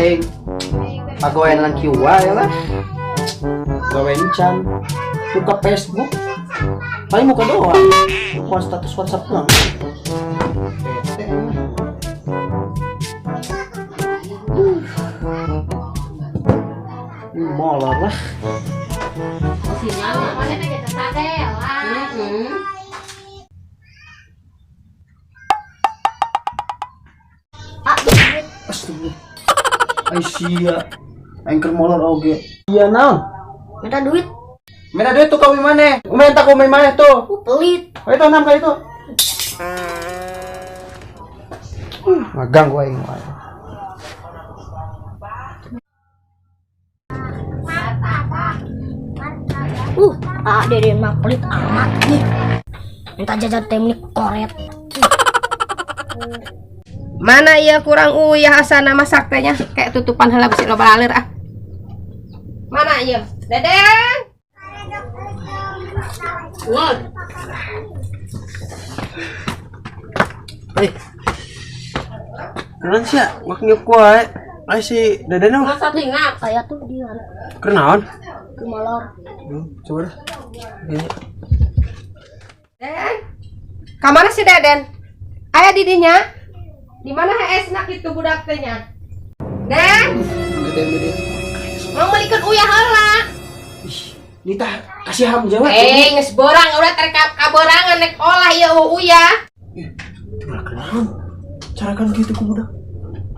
Aing. Pagawean lang kieu wae lah. Gawean can. Buka Facebook. Paling muka doang. Buka status WhatsApp doang. Bete. Molor lah. Astaga. Ai sia. Aing keur molor oge. Iya naon? Minta duit. Minta duit tuh kau maneh. Minta kau maneh tuh. Pelit. Oh, itu enam kali itu. Ngaganggu aing wae. Dede mah pelit amat nih. Minta jajan teh koret. Mana iya kurang uyah asana masak tehnya kayak tutupan heula bisi loba laler ah. Mana iya? Deden. Wah. Eh. Keren sih ya, ngak nyuk wae. Ai si Deden mah. Masa tinggal Saya tuh dia. Kenaon? Ke molor. Coba dah. Ini. Den. Kamana si Deden? Aya di dinya? Di mana hees nak itu budak teh nya? Den. Deden deden. Mau melikeun uyah heula. Ih, nitah kasih ham jawab. Eh, geus borang udah terkap kaborangan nek olah ieu uyah. Ih, tinggal kenaon. Cara kan gitu ku budak.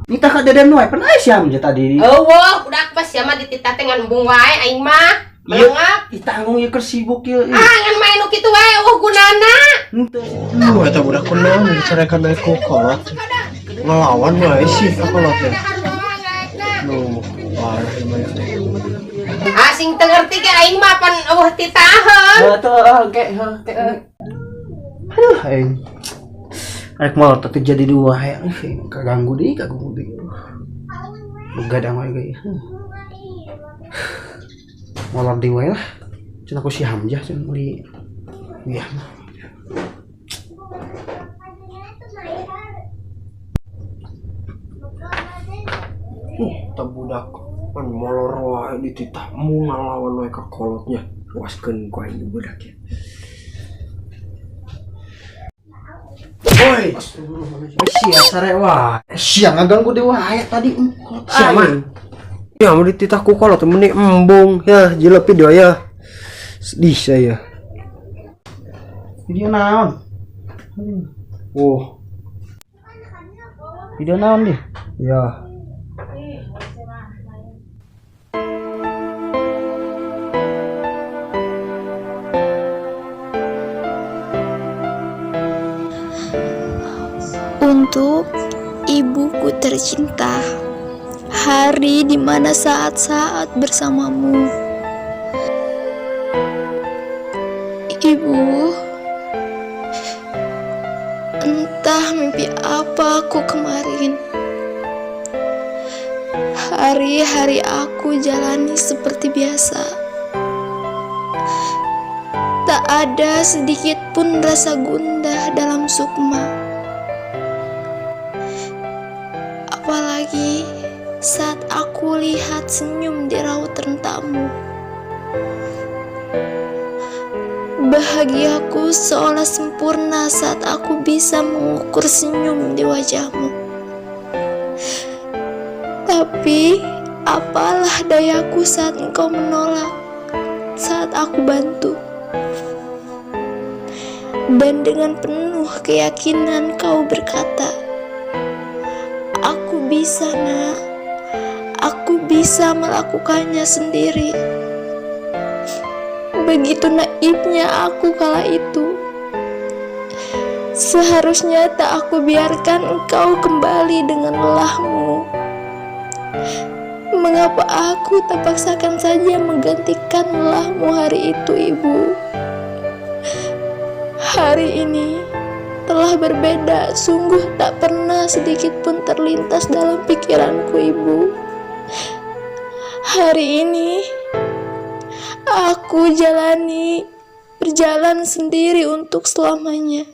Nitah ka Deden wae, pernah si ham je tadi. Eueuh, budak mah sia mah dititah teh ngan embung wae aing mah. Iya. Melengak. Ih, tanggung ieu keur sibuk ieu. Ah, ngan main nu kitu wae eueuh gunana. Henteu. Lu eta budak kunaon dicarekan naik ku kolot. Ngelawan wae sih ka kolot teh. Nu, parah ieu mah. Ah, sing teu ngerti ge aing mah pan eueuh titaheun. Heuh teu heuh ke heuh ke. Aduh aing. Rek molor teh jadi dua hayang kaganggu deui kaganggu deui. Begadang wae ge. Molor deui wae lah. Cenah ku si Hamzah cenah meuli uyah mah. Tah budak pan molor wae dititah mu ngalawan wae ka kolotnya. Waskeun ku aing budak ya. Woi, sia sare wae. Sia ngaganggu deui wae tadi kolot Sia mah. Ya mau dititah ku kolot meni embung ya jilep video ya. Sedih saya. Video naon? Oh, Video naon dia? ya. Untuk ibuku tercinta, hari di mana saat-saat bersamamu. Ibu, entah mimpi apa aku kemarin. Hari-hari aku jalani seperti biasa. Tak ada sedikit pun rasa gundah dalam sukma. Apalagi saat aku lihat senyum di raut rentamu. Bahagiaku seolah sempurna saat aku bisa mengukur senyum di wajahmu. Tapi apalah dayaku saat engkau menolak, saat aku bantu. Dan dengan penuh keyakinan kau berkata, "Aku bisa, nak. Aku bisa melakukannya sendiri." Begitu naifnya aku kala itu. Seharusnya tak aku biarkan engkau kembali dengan lelahmu. Mengapa aku tak paksakan saja menggantikan lelahmu hari itu, Ibu? Hari ini telah berbeda, sungguh tak pernah sedikit pun terlintas dalam pikiranku, Ibu. Hari ini aku jalani berjalan sendiri untuk selamanya.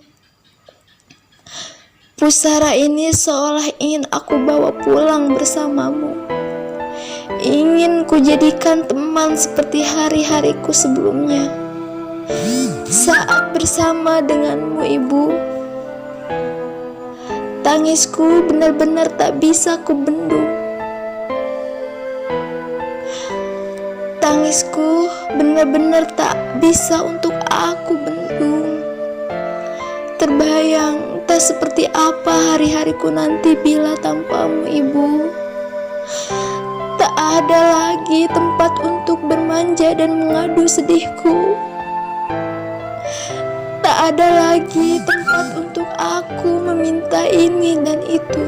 Pusara ini seolah ingin aku bawa pulang bersamamu. Ingin kujadikan teman seperti hari-hariku sebelumnya. Saat bersama denganmu, Ibu, tangisku benar-benar tak bisa kubendung. Tangisku benar-benar tak bisa untuk aku bendung. Terbayang tak seperti apa hari-hariku nanti bila tanpamu, Ibu. Tak ada lagi tempat untuk bermanja dan mengadu sedihku. Tak ada lagi tempat untuk aku meminta ini dan itu.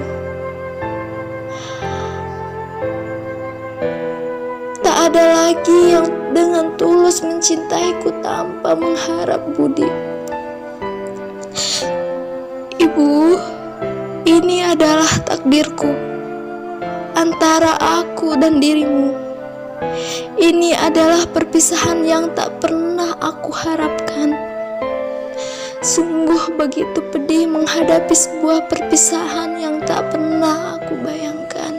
Tak ada lagi yang dengan tulus mencintaiku tanpa mengharap budi. Ibu, ini adalah takdirku antara aku dan dirimu. Ini adalah perpisahan yang tak pernah aku harapkan. Sungguh begitu pedih menghadapi sebuah perpisahan yang tak pernah aku bayangkan.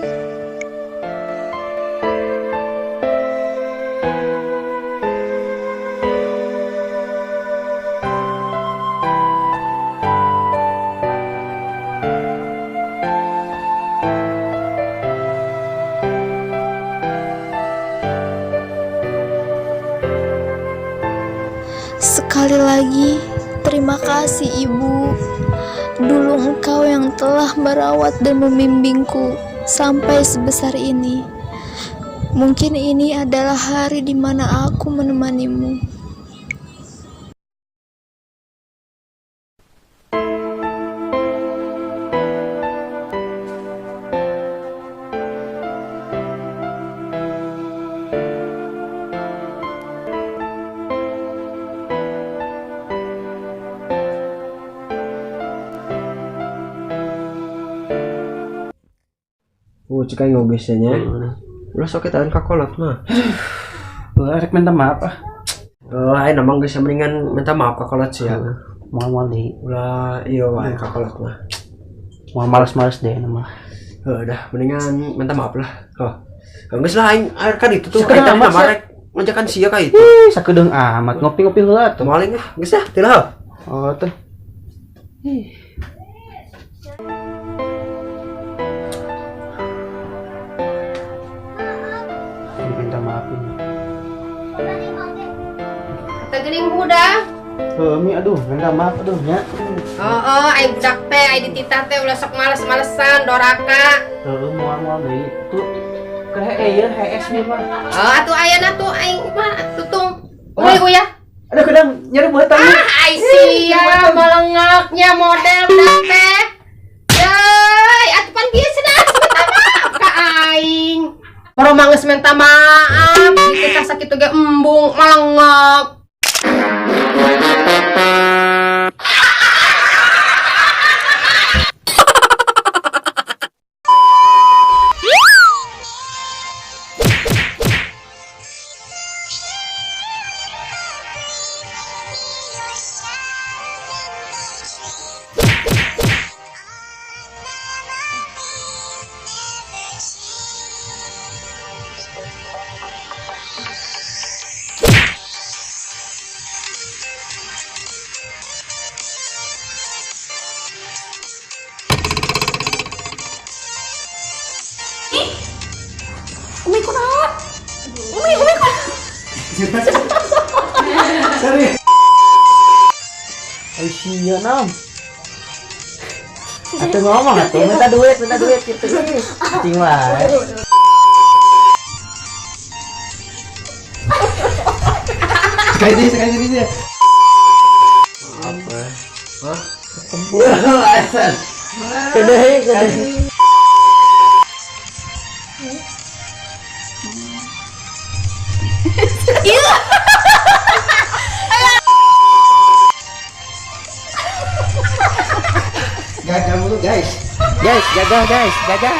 Sekali lagi, terima kasih, Ibu. Dulu engkau yang telah merawat dan membimbingku sampai sebesar ini. Mungkin ini adalah hari di mana aku menemanimu. Oh, cek aing oge sia nya. Ulah sok eta ka kolot mah. Ulah rek minta maaf ah. Lain emang geus mendingan minta maaf ka kolot sia. Moal moal deui. Ulah ieu wae ka kolot mah. Moal males-males deh nama. Heuh, dah mendingan minta maaf lah. Oh. Geus lah aing air kan itu tuh Sakedeung aing tadi amat, nama sia. rek ngajakan sia ka itu. Ih, sakedeung amat ngopi-ngopi heula tuh. Moal ah, geus ah, teu lah. Oh, tuh. Ih. Minta maafin. Teu geuning budak. Heuh, Mi, aduh, minta maaf aduh nya. Oh, ai budak teh, ai dititah teh ulah sok males-malesan, doraka. Heuh, moal-moal deui. Tuh keur hee ieu hees mi mah. Oh, atuh ayana tuh aing mah tutung. Uy, uyah. Aduh, kadang nyeri beuteung. Ah, ai sia melengaknya model budak teh. Yeuy, atuh pan bieu cenah minta maaf ka aing. Moro geus minta maaf, dititah sakitu ge embung melengak. Umi kunaon? Umi, Umi kunaon? Sorry. Ai sia nam. Atuh ngomong atuh minta duit gitu. Cing wae. Sekali dia. Apa? Hah? Kedehi, kedehi. Gagal mulu guys. Guys, gagal guys, gagal.